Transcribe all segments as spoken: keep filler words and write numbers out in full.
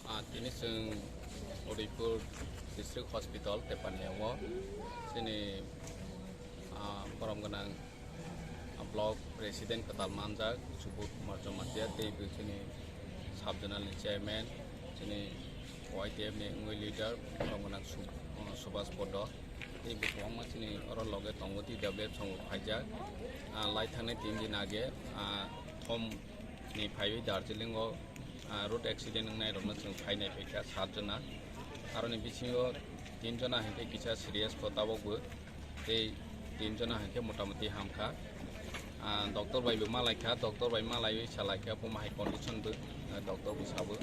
Ah, tini chwng Udaipur District Hospital Tepania o chini, ah, borom gwnang, ah, Block President kwtal manjak Subodh Kumar Jamatia tei bo chini Sub Zonal ni Chairman, chini Y T F ni wngwi leader borom gwnang Sub-, ah, Subhas Podo tei bo kwbangma chini oro loge tongo, T W F song phaijak. Ah, lai thangnai tin din age, ah, thom ni phaiwi Darjeeling o, ah, road accident wngnai rokno chwng phainai phaikha sat jona. Aroni bisingo tin jona hinkhe kisa serious kho tabok bo, tei tin jona hinkhe motamoti hamkha. Ah, doctor bai bo malaikha, doctor bai malaiwi salaikha bo mahai condition bo, ah, doctor bo sabo,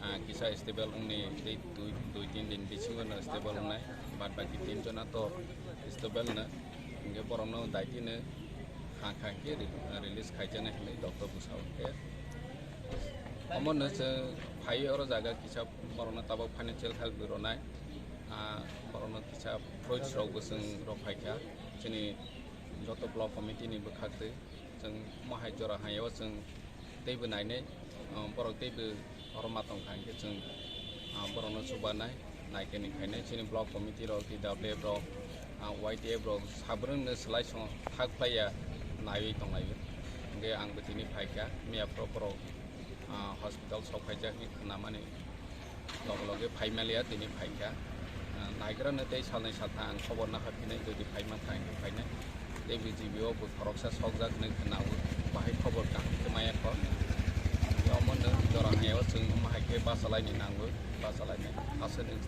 ah, kisa stable wngni tei dui, dui tin din bisingo no stable wngnai, bad baki tin jona to stable no, hinkhe borokno daitino kha kha khe re-, release khaijaknai hinwi doctor bwsao khe. Omo no chwng phaiwi oro jaga kisa borokno tabok financial help bo rwnai. Ah, borokno kisa fruits rok bo chwng rw phaikha. Chini joto block committee ni bwkhaktwi chwng omo hai jora hai o chwng teibo nainai, ah, borok teibo oro ma tongkha hinkhe chwng, ah, borokno chubanai, naikhe ni khainai chini block committee rok, T W F rok, ah, Y T F rok, sabrwngno swlai song thak phlaiya naiwi tonglaio. Hinkhe ang bo tini phaikha, miya phoro borok, ah, hospital sok phaijak hinwi khnamani loge loge phai maliya tini phaikha. Ah, naigrano tei salnwi saltha ang khobor nahar phinai, jodi phai mankha hinkhe phainai. Tei B J B o bo khoroksa sokjak hinwi khwnao, bahai khobor kaham khe maya kho. Omono jora hayao chwng omo hai khe bachalaini nango, bachalainai aswk.